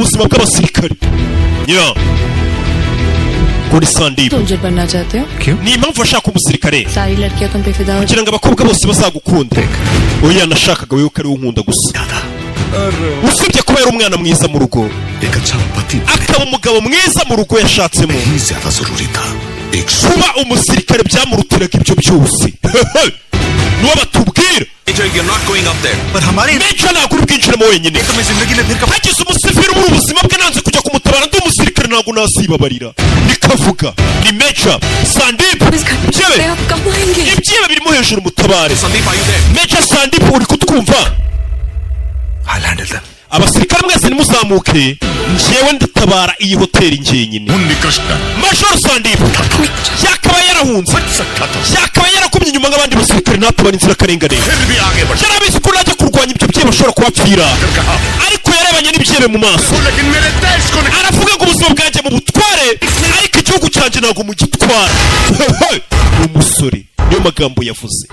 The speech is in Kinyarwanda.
buzima bw'abasirikare. Yeah. Ngo ni Sandeep. Soldier बनना चाहते हो? Ni impamvu ashaka umusirikare. सारी लड़कियां तुम पे फिदा हो। Kugira ngo abakobwa bose bazagukunde. Oya, nashakaga wowe ko ari wowe unkunda gusa. Usibye kuba yari umwana mwiza mu rugo, एक अच्छा पति akaba umugabo mwiza mu rugo yashatsemo, ही ज्यादा जरूरी था एक kuba umusirikare byamurutiraga ibyo byose. Niwo batubwira. Major, you're not going up there. पर हमारे Major, ntabwo uri bwinjiremo wenyine. तुम्हें जिंदगी में फिर कभी Hagize umusivili ubura ubuzima bwe nanze kujya kumutabara ndi umusirikare, ntabwo nazibabarira. Nikavuga ni Major Sandeep. Byebe आप कब आएंगे? Ibyebe birimo hejuru, mutabare. Sandeep, are you there? Major Sandeep, uri kutwumva? I'll handle them. Abasirikare mwese nimuzamuke, njyewe ndatabara iyi hoteli njyenyine. Munni Krishna Major Sandeep yakaba yarahunze, yakaba yarakumye inyuma nk'abandi basirikare, ntatabara inzirakarengane. फिर भी आगे बढ़ Yarabizi ko najya kurwanya ibyo byebe bashobora kuhapfira, ariko yarebanye n'ibyebe mu maso. लेकिन मेरे देश को नहीं। Aravuga ngo ubuzima bwanjye mu butware, ariko igihugu cyanjye ntabwo mugitwara. Ni umusore, niyo magambo yavuze.